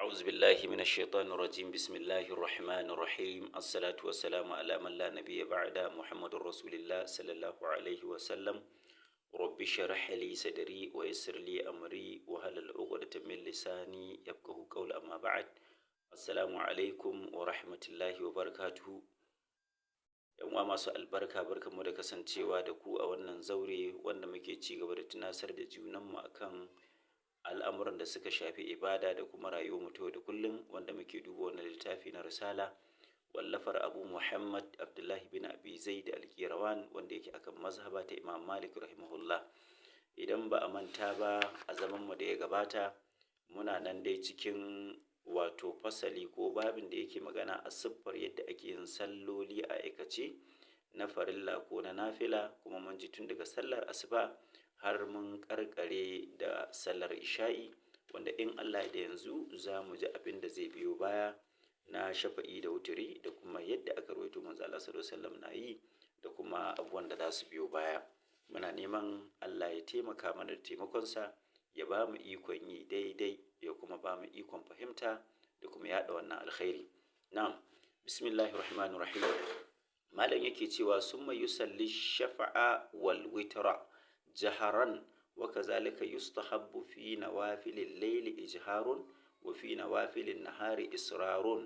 أعوذ بالله من الشيطان الرجيم. بسم الله الرحمن الرحيم. الصلاة والسلام على من لا نبي بعد، محمد رسول الله صلى الله عليه وسلم. رب اشرح لي صدري ويسر لي أمري واحلل عقدة من لساني يفقهوا قولي. أما بعد، السلام عليكم ورحمة الله وبركاته. Yan uwa masu albarka, barkanmu da kasancewa da ku a wannan zaure wanda muke ci gaba da tunasar da junanmu akan al'amuran da suka shafi ibada da kuma rayuwar mu ta yau da kullum, wanda muke duba wannan littafi na Risala, wallafar Abu Muhammad Abdullahi bin Abi Zaid al-Qirawan, wanda yake akan mazhaba ta Imam Malik rahimahullah. Idan ba a manta ba, a zaman mu da ya gabata muna nan dai cikin wato fasali ko babin da yake magana a siffar yadda ake yin salloli a aikace, na farilla ko na nafila. Kuma mun ji tun daga sallar asuba har mun karkare da sallar isha'i, wanda in Allah da yanzu za mu ji abin da zai biyo baya na shafa'i da wuturi, da kuma yadda aka rawaito manzo Allah sallallahu alaihi wasallam na yi, da kuma abubuwan da za su biyo baya. Muna neman Allah ya taimaka mana da taimakonsa, ya ba mu ikon yi daidai, ya kuma ba mu ikon fahimta da kuma yaɗa wannan alkhairi. Na'am, bismillahir rahmanir rahim. Malam yake cewa: summa yusalli shafa'a wal witra jaharan, wa kazalika yustahabbu fi nawafilil layli ijharun, wa fi nawafilin nahari israrun.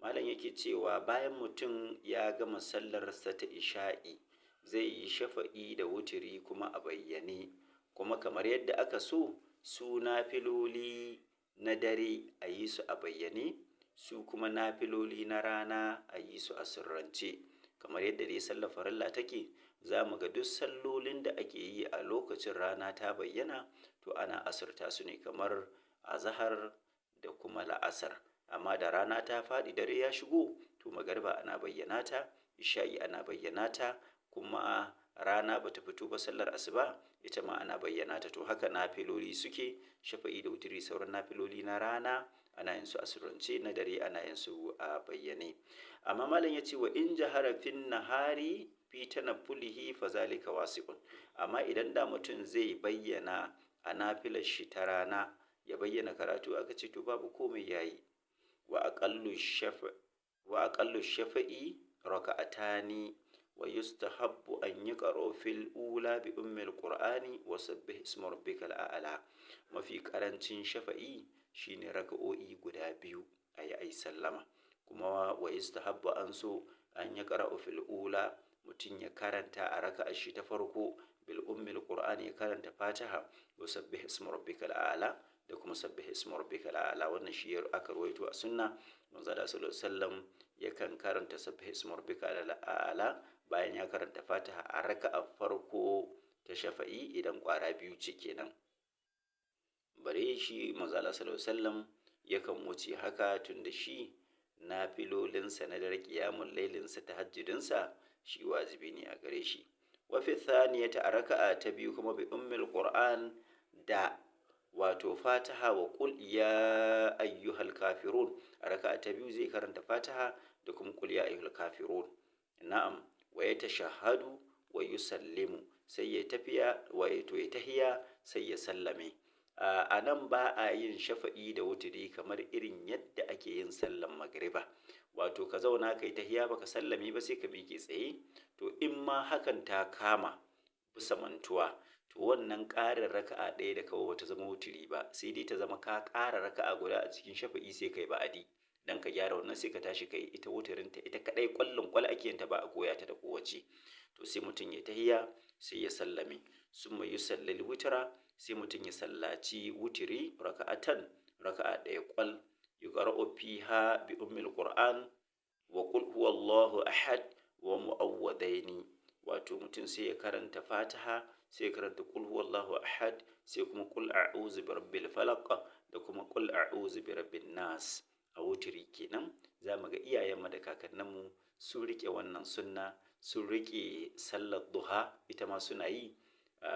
Malam yake cewa bayan mutum ya gama sallarsa ta isha'i, zai yi shafa'i da wuturi kuma a bayyane. Kuma kamar yadda aka so su nafiloli na dare a yi su a bayyane, su kuma nafiloli na rana a yi su a sirrance, kamar yadda dai sallar farilla take. Za mu ga duk sallolin da ake yi a lokacin rana ta bayyana, to ana asirta su ne, kamar azahar da kuma la'asar. Amma da rana ta faɗi, dare ya shigo, to magariba ana bayyana ta, isha'i ana bayyana ta, kuma rana bata fito ba, sallar asuba ita ma ana bayyana ta. To haka nafiloli suke, shafa'i da wuturi. Sauran nafiloli na rana ana yin su a sirrance, na dare ana yin su a bayyane. Amma malam ya ce: wa in jahara fin nahari fi tanaffulihi fa zalika wasi'un. Amma idan da mutum zai bayyana a nafilar shi ta rana, ya bayyana karatu, aka ce to babu komai, yayi. Wa aqallu shafa'i raka'atani, wa yustahabbu an yaqra fil ula bi ummil qur'ani wa sabbih isma rabbikal a'la. Mafi karancin shafa'i shine raka'o'i guda biyu, ayi ai sallama. Kuma wa yustahabbu, an so, an yaqra fil ula, mutum ya karanta a raka'a shi ta farko, bil ummil qur'ani, ya karanta Fatiha, wa sabbih isma rabbikal a'la, da kuma sabbih isma rabbikal a'la. Wannan shi aka rawaito a sunna, manzo Allah sallallahu alaihi wasallam yakan karanta sabbih isma rabbikal a'la bayan ya karanta Fatiha a raka'a farko ta shafa'i, idan kwara biyu ce kenan. Bare shi manzo Allah sallallahu alaihi wasallam yakan wuce haka, tunda shi nafilolinsa na dare, qiyamul lailinsa, tahajjudinsa, shi wajibi ne a gare shi. Wa fi thaniyati, a raka'a ta biyu kuma, bi ummil qur'an, da wato Fatiha, wa qul ya ayyuhal kafirun. A raka'a ta biyu zai karanta Fatiha da kuma qul ya ayyuhal kafirun. Na'am, wa yatashahhadu wa yusallimu, sai ya tafiya wa to ya tahiya, sai ya sallame. A nan ba a yin shafa'i da wuturi kamar irin yadda ake yin sallan magriba, wato ka zauna kai tahiya baka sallame ba, sai ka miƙe tsaye. To in ma hakan ta kama bisa mantuwa, to wannan ƙarin raka'a ɗaya da kawo bata zama wuturi ba, sai dai ta zama ka ƙara raka'a guda a cikin shafa'i, sai kai ba'adi dan ka gyara wannan, sai ka tashi kai ita wuturinta ita kaɗai, ƙwallon ƙwal ake yin ta, ba a goya ta da kowace. To sai mutum ya tahiya, sai ya sallame. Summa yusallil witra, sai mutum ya sallaci wuturi, raka'atan, raka'a ɗaya ƙwal, yuqra'u fiha bi ummil qur'an wa qul huwallahu ahad wa mu'awwadaini. Wato mutum sai ya karanta Fatiha, sai ya karanta qul huwallahu ahad, sai kuma qul a'udhu bi rabbil falaq da kuma qul a'udhu bi rabbin nas a wuturi kenan. Za mu ga iyayenmu da kakanninmu sun riƙe wannan sunna, sun riƙe sallar duha, ita ma suna yi,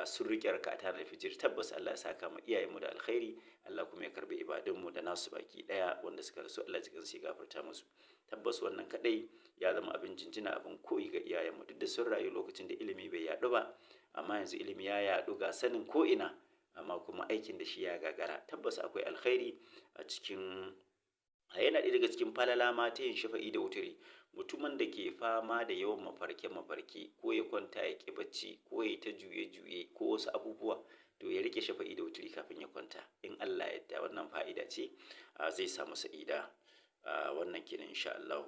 sun riƙe raka'atan alfijir. Tabbas Allah ya saka mu iyayenmu da alkhairi, Allah kuma ya karbi ibadunmu da nasu baki ɗaya. Wanda suka rasu, Allah jikan su, ya gafarta musu. Tabbas wannan kadai ya zama abin jinjina, abin koyi ga iyayenmu, duk da sun rayu lokacin da ilimi bai yaɗu ba, amma yanzu ilimi ya yaɗu, ga sanin ko ina. Amma kuma aikin da shi ya gagara. Tabbas akwai alkhairi a cikin, yana ɗaya daga cikin falala ma ta yin shafa'i da wuturi. Mutumin da ke fama da yawan mafarke-mafarke, ko ya kwanta ya ƙi bacci, ko ya ta juye-juye, ko wasu abubuwa, to ya rike shafa'i da wuturi kafin ya kwanta. In Allah ya yarda, wannan fa'ida ce, zai samu sa'ida. Wannan kenan insha Allah.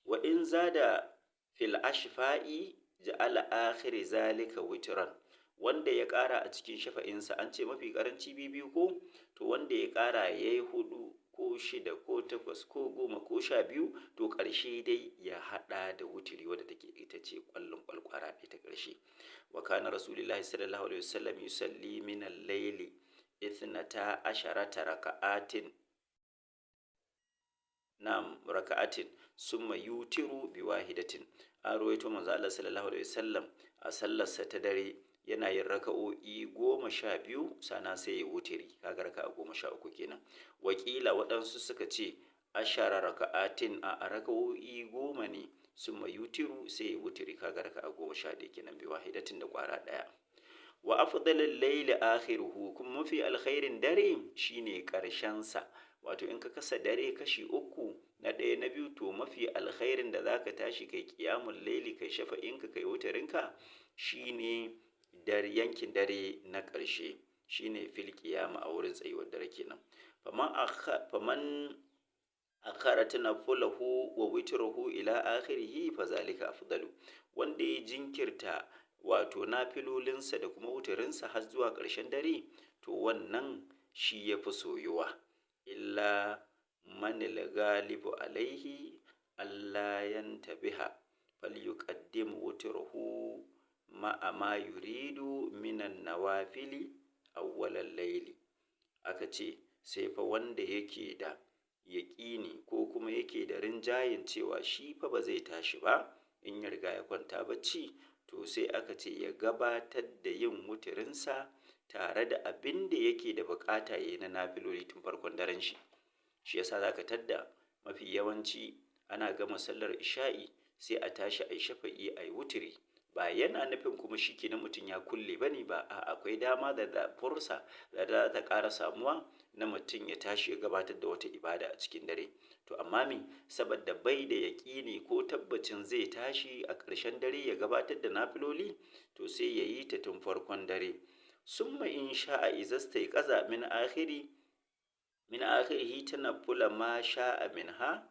Wa in zada fil ashfa'i ja'ala akhir zalika witran. Wanda ya ƙara a cikin shafa'insa, an ce mafi ƙaranci biyu ko, to wanda ya ƙara ya yi 4 ko 6 ko 8 ko 10 ko 12, to ƙarshe dai ya haɗa da wuturi wadda take ita ce ƙwallon ƙwalƙwara ita ƙarshe. Wa kana Rasulullahi sallallahu alaihi wasallam yusalli min al-layli 12 raka'atin, na'am, raka'atin, summa yutiru bi wahidatin. An ruwaito manzo Allah sallallahu alaihi wasallam a sallarsa ta dare yana yin raka'o'i 12, sana sai ya wutiri, kaga raka'a 13 kenan. Wakila waɗansu suka ce 10 raka'atin, a raka'o'i 10 ne, summa yutiru sai ya wutiri, kaga raka'a 11 kenan, bi wahidatin da ƙwara ɗaya. Wa afdalul layli akhiruhu, kuma mafi alkhairin dare shine ƙarshen sa. Wato in ka kasa dare kashi 3, na 1 na 2, to mafi alkhairin da zaka tashi kai qiyamul layli, kai shafa'inka, kai wutarinka, shine dare, yankin dare na ƙarshe, shine fil qiyama, a wurin tsayuwar dare kenan. Faman akhara tanaffulahu wa witruhu ila akhirihi fa zalika afdalu. Wanda ya jinkirta wato nafilolinsa da kuma wutarinsa har zuwa ƙarshen dare, to wannan shi ya fi soyuwa. Illa manil galibu alaihi alla yantabiha falyuqaddim wutruhu ma'a ma yuridu minan nawafili awwalal layli. Aka ce sai fa wanda yake da yaƙini ko kuma yake da rinjayen cewa shi fa ba zai tashi ba in ya riga ya kwanta bacci, to sai aka ce ya gabatar da yin wuturinsa tare da abin da yake da bukata yayi na nafiloli tun farkon daren shi. Shi yasa zaka tadda mafi yawanci ana gama sallar isha'i sai a tashi ayi shafa'i ayi wuturi. Ba yana nufin kuma shi kenan mutum ya kulle bane ba, a akwai dama da fursa da za ta ƙara samuwa na mutum ya tashi ya gabatar da wata ibada a cikin dare. To amma me, saboda bai da yaƙini ko tabbacin zai tashi a ƙarshen dare ya gabatar da nafiloli, to sai ya yi ta tun farkon dare. Summa in sha'a izastaiqaza min akhiri min akhirihi tanaffula ma sha'a minha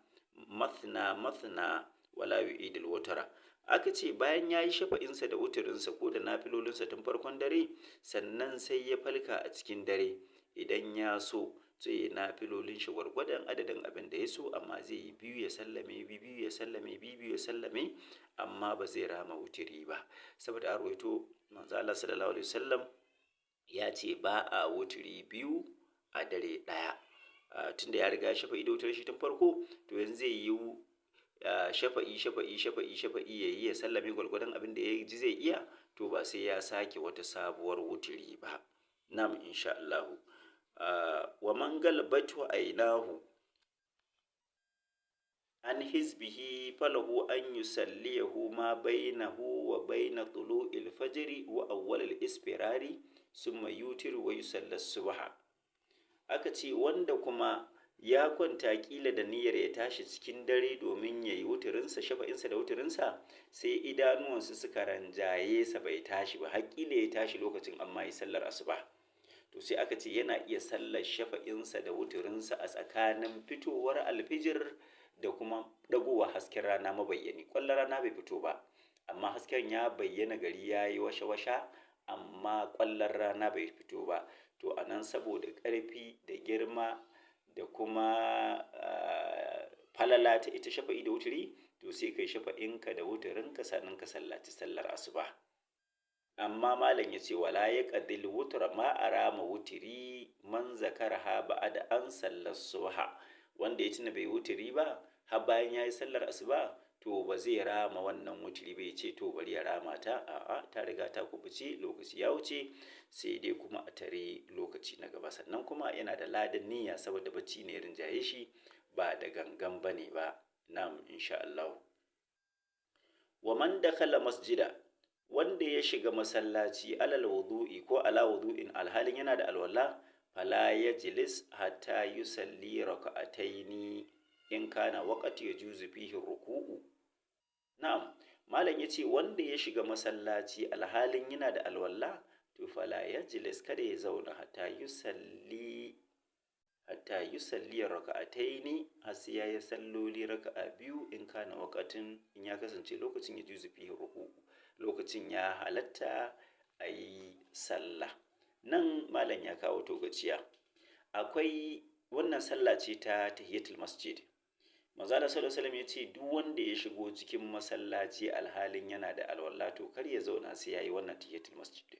mathna mathna wala yu'idul wutra. Aka ce bayan ya yi shafa'insa da wuturinsa ko da nafilolinsa tun farkon dare, sannan sai ya falka a cikin dare. Idan ya so sai ya nafilolin shi gwargwadon adadin abin da ya so, amma zai yi 2 ya sallame, 2 ya sallame, 2 ya sallame, amma ba zai rama wuturi ba. Saboda a ruwaito manzo Allah sallallahu alaihi wasallam ya ce ba a wuturi 2 a dare ɗaya. Tunda ya riga shafa'i da wuturin shi tun farko, to yanzu zai yi shafa'i shafa'i shafa'i shafa'i yayi ya sallame gwargwadon abin da ya ji zai iya, to ba sai ya sake wata sabuwar wuturi ba. Nam insha Allah. Wa man galabatu ainahu an hizbihi falahu an yusalliyahu ma bainahu wa baina tulu'il fajri wa awwalil isfirari summa yutiru wa yusalla subha. Aka ce wanda kuma ya kwanta kila da niyyar ya tashi cikin dare domin ya yi wuturinsa, shafa'insa da wuturinsa, sai idanuwansa suka ranjaye sa bai tashi ba, har kila ya tashi lokacin amma ya sallar asuba. To sai aka ce yana iya sallar shafa'insa da wuturinsa a tsakanin fitowar alfijir da kuma dagowa hasken rana mabayyani. Ƙwallon rana bai fito ba, amma hasken ya bayyana, gari ya yi washa-washa, amma ƙwallon rana bai fito ba. To a nan saboda ƙarfi da girma da kuma falala ta ita shafa'i da wuturi, to sai kai shafa'inka da wuturinka sannan ka sallaci sallar asuba. Amma malam ya ce wala ya qadil wutra ma arama wuturi man zakaraha ba'da an sallar subha. Wanda ya tuna bai wuturi ba har bayan ya yi sallar asuba, to ba zai rama wannan wuturi ba, ya ce to bari ya rama ta, a'a ta riga ta kubuce, lokaci ya wuce, sai dai kuma a tare lokaci na gaba. Sannan kuma yana da ladan niyya saboda bacci ne rinjaye shi ba da gangan bane ba. Na'am insha Allah. Wa man dakhala masjida, Wanda ya shiga masallaci alal wudu'i ko ala wudu'in, alhalin yana da alwala, fala yajlis hatta yusalli raka'ataini in kana waqti yajuzu fihi ruku'u. Na'am, malam yace wanda ya shiga masallaci alhalin yana da alwala, to fala yajlis, kada ya zauna, hatta yusalli raka'ataini, har sai ya yi salloli raka'a biyu, in kana waqatin, in ya kasance lokacin, yajuzu fihi ruku'u, lokacin ya halatta a yi sallah. Nan malam ya kawo togaciya. Akwai wannan sallah ce ta tahiyatul masjid. Manzo Allah sallallahu alaihi wasallam ya ce duk wanda ya shigo cikin masallaci alhalin yana da alwala, to kar ya zauna sai yayi wannan tahiyatul masjid.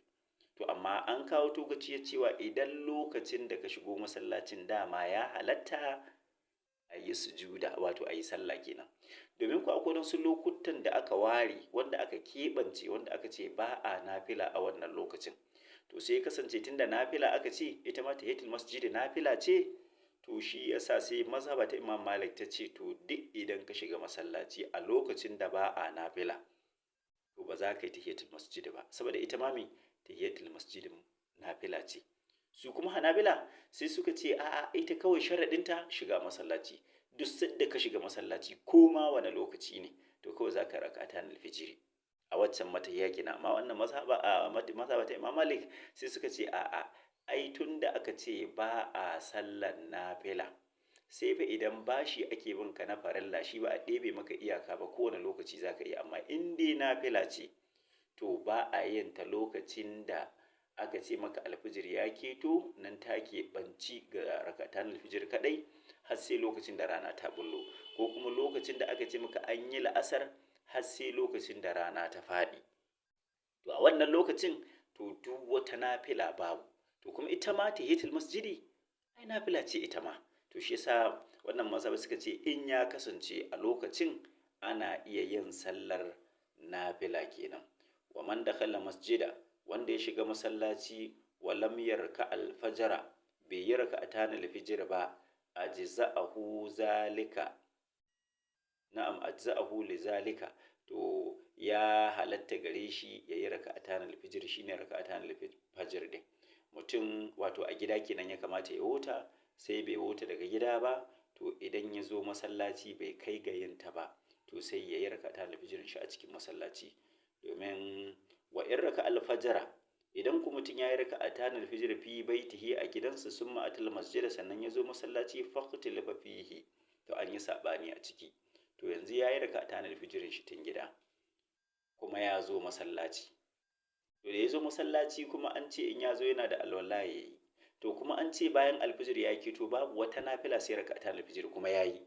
To amma an kawo togaciya cewa idan lokacin da ka shigo masallacin dama ya halatta a yi sujuda, wato a yi sallah kenan. Domin ku akwai wasu lokutan da aka ware, wanda aka keɓance, wanda aka ce ba a nafila a wannan lokacin. To sai ya kasance tunda nafila aka ce, ita ma tahiyatul masjid nafila ce, to shi yasa sai mazhaba ta Imam Malik ta ce to duk idan ka shiga masallaci a lokacin da ba a nafila, to ba za ka yi tahiyatul masjid ba, saboda ita ma me tahiyatul masjid nafila ce. Su kuma Hanabila sai suka ce a'a, ita kawai sharaɗinta shiga masallaci. Duk sadda ka shiga masallaci, ko ma wani lokaci ne, to kawai za ka rakata alfijiri a waccan matahiya kenan. Amma wannan mazhaba ta Imam Malik sai suka ce a'a, ai tun da aka ce ba a sallan nafila sai fa idan bashi ake bin ka na farilla, shi ba a ɗebe maka iyaka ba, kowane lokaci za ka iya. Amma in dai nafila ce, to ba a yin ta lokacin da aka ce maka alfijir ya keto. Nan ta keɓanci ga rakatan alfijir kaɗai har sai lokacin da rana ta bullo, ko kuma lokacin da aka ce maka an yi la'asar har sai lokacin da rana ta faɗi. To a wannan lokacin, to duk wata nafila babu. To kuma ita ma tahiyatul masjidi ai nafila ce ita ma. To shi yasa wannan mazhabi suka ce in ya kasance a lokacin ana iya yin sallar nafila kenan. Wa man dakhala masjida, wanda ya shiga masallaci, wa lam yarka alfajara, bai yi raka'atan alfijir ba, ajza'ahu zalika. Na'am, ajza'ahu lizalika, to ya halatta gare shi ya yi raka'atan alfijir, shine raka'atan alfajir din. Mutum wato a gida kenan ya kamata ya wuta, sai bai wuta daga gida ba, to idan ya zo masallaci bai kai ga yin ta ba, to sai ya yi raka'atan alfijirin shi a cikin masallaci. Domin wa in raka alfajara, idan ku mutum ya yi raka'atan alfijir fi baitihi, a gidansa, summa atal masjida, sannan ya zo masallaci, faqtila fihi, to an yi sabani a ciki. To yanzu ya yi raka'atan alfijirin shi tun gida, kuma ya zo masallaci. To da ya zo masallaci kuma an ce in ya zo yana da alwala ya yi. To kuma an ce bayan alfijir ya keto babu wata nafila sai raka'atan alfijir, kuma ya yi.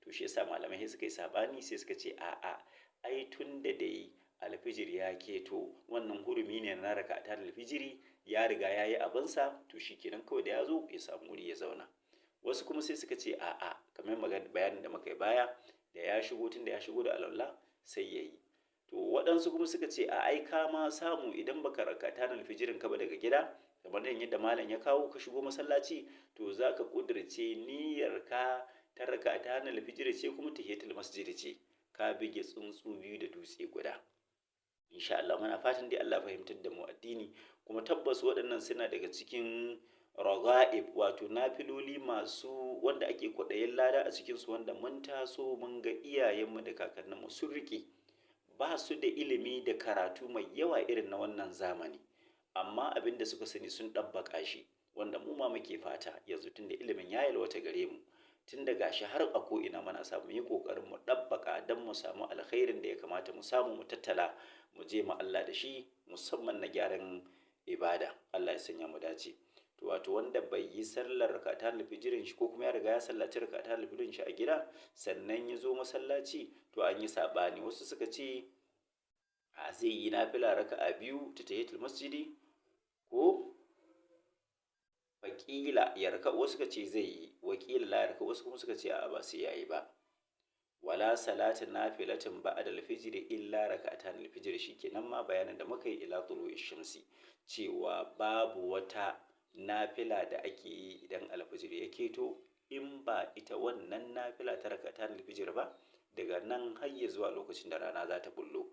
To shi yasa malamai sai suka yi sabani, sai suka ce a'a, ai tun da dai alfijir ya keto, wannan hurumi ne na raka'atan alfijiri, ya riga ya yi abinsa, to shi kenan kawai da ya zo ya samu wuri ya zauna. Wasu kuma sai suka ce a'a, kamar magana bayanin da muka yi baya, da ya shigo, tun da ya shigo da alwala, sai ya yi. To waɗansu kuma suka ce a ai ka ma samu idan baka raka'atan alfijirin ka ba daga gida, kamar yadda malam ya kawo, ka shigo masallaci, to za ka ƙudurce niyyar ka ta raka'atan alfijiri ce kuma tahiyatul masjid ce, ka bige tsuntsu biyu da dutse guda. Insha Allah muna fatan dai Allah fahimtar da mu addini. Kuma tabbas waɗannan suna daga cikin raga'ib, wato nafiloli masu wanda ake kwaɗayin lada a cikinsu, wanda mun taso mun ga iyayenmu da kakanninmu sun riƙe. Ba su da ilimi da karatu mai yawa irin na wannan zamani, amma abin da suka sani sun ɗabbaƙa shi, wanda mu ma muke fata yanzu tunda ilimin ya yalwata gare mu, tun da gashi har a ko'ina muna samu, yi ƙoƙarin mu ɗabbaƙa don mu samu alkhairin da ya kamata mu samu, mu tattala mu je mu Allah da shi, musamman na gyaran ibada. Allah ya sanya mu dace. To wato wanda bai yi sallar rakatan alfijirin shi, ko kuma ya riga ya sallaci rakatan alfijirin shi a gida, sannan ya zo masallaci, to an yi saɓani. Wasu suka ce a zai yi nafila raka'a biyu ta tahiyatul masjidi, ko faƙila ya raka, wasu suka ce zai yi, wakila la yarka, wasu kuma suka ce a ba sai yayi ba. Wala salatin nafilatin ba'da al-fajr illa raka'atan al-fajr. Shikenan ma bayanin da muka yi ila tulu'i shamsi, cewa babu wata nafila da ake yi idan alfijir ya keto in ba ita wannan nafila ta raka'atan al-fajr ba, daga nan har ya zuwa lokacin da rana za ta bullo.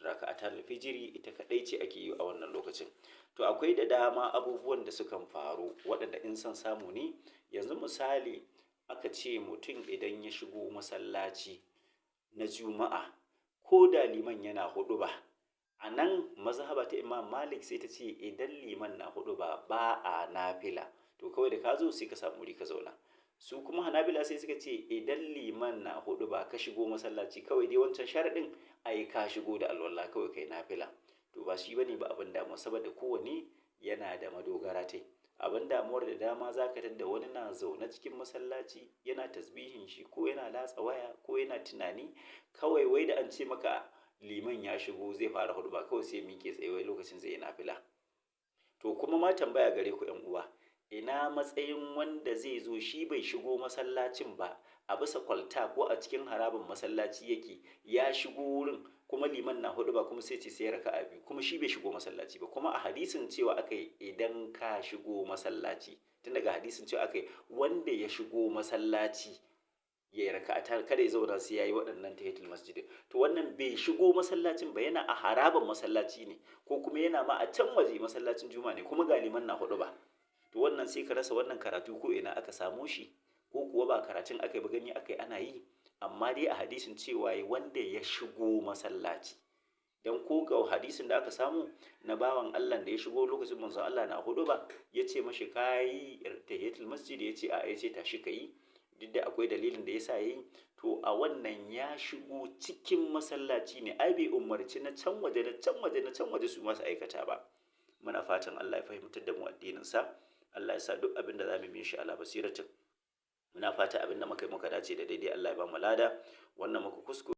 Raka'atul fijiri ita kadai ce ake yi a wannan lokacin. To akwai da dama abubuwan da sukan faru waɗanda in son samu ne. Yanzu misali, aka ce mutum idan ya shigo masallaci na Juma'a, ko da liman yana huɗuba, a nan mazhaba ta Imam Malik sai ta ce idan liman na huɗuba ba a nafila, to kawai da ka zo sai ka samu wuri ka zauna. Su kuma Hanabila sai suka ce idan liman na huɗuba ka shigo masallaci, kawai dai wancan sharaɗin ai ka shigo da alwala, kawai kai nafila. To ba shi bane ba abin damuwa, saboda kowanne yana da madogara tai. Abin damuwar da dama za ka tadda wani na zaune cikin masallaci yana tasbihin shi, ko yana latsa waya, ko yana tunani. Kawai wai da an ce maka liman ya shigo zai fara huɗuba, kawai sai miƙe tsaye, wai lokacin zai yi nafila. To kuma ma tambaya gare ku ƴan uwa, ina matsayin wanda zai zo shi bai shigo masallacin ba, a bisa kwalta ko a cikin harabar masallaci yake, ya shigo wurin kuma liman na huɗuba, kuma sai ce sai raka'a biyu, kuma shi bai shigo masallaci ba? Kuma a hadisin cewa aka yi idan ka shigo masallaci, tun daga hadisin cewa aka yi wanda ya shigo masallaci ya yi raka'a, kada ya zauna sai ya yi waɗannan tahiyatul masjid. To wannan bai shigo masallacin ba, yana a harabar masallaci ne, ko kuma yana ma a can waje masallacin Juma'a ne, kuma ga liman na huɗuba. To wannan sai ka rasa wannan karatu ko ina aka samo shi, ko kuwa ba karatun aka yi ba, gani aka yi ana yi. Amma dai a hadisin cewa wanda ya shigo masallaci, dan ko ga hadisin da aka samu na bawan Allah da ya shigo lokacin manzon Allah na huɗuba, ya ce mashi kayi tahiyatul masjid? Ya ce a, ya ce tashi ka yi, duk da akwai dalilin da yasa yayi. To a wannan ya shigo cikin masallaci ne, ai bai umarci na can waje, na can waje, na can waje su masu aikata ba. Muna fatan Allah ya fahimtar da mu addinin sa, Allah ya sa duk abin da zamu yi shi ala basiratin. Muna fata abin da muka yi muka dace da daidai, Allah ya ba mu lada. Wannan muka kuskure.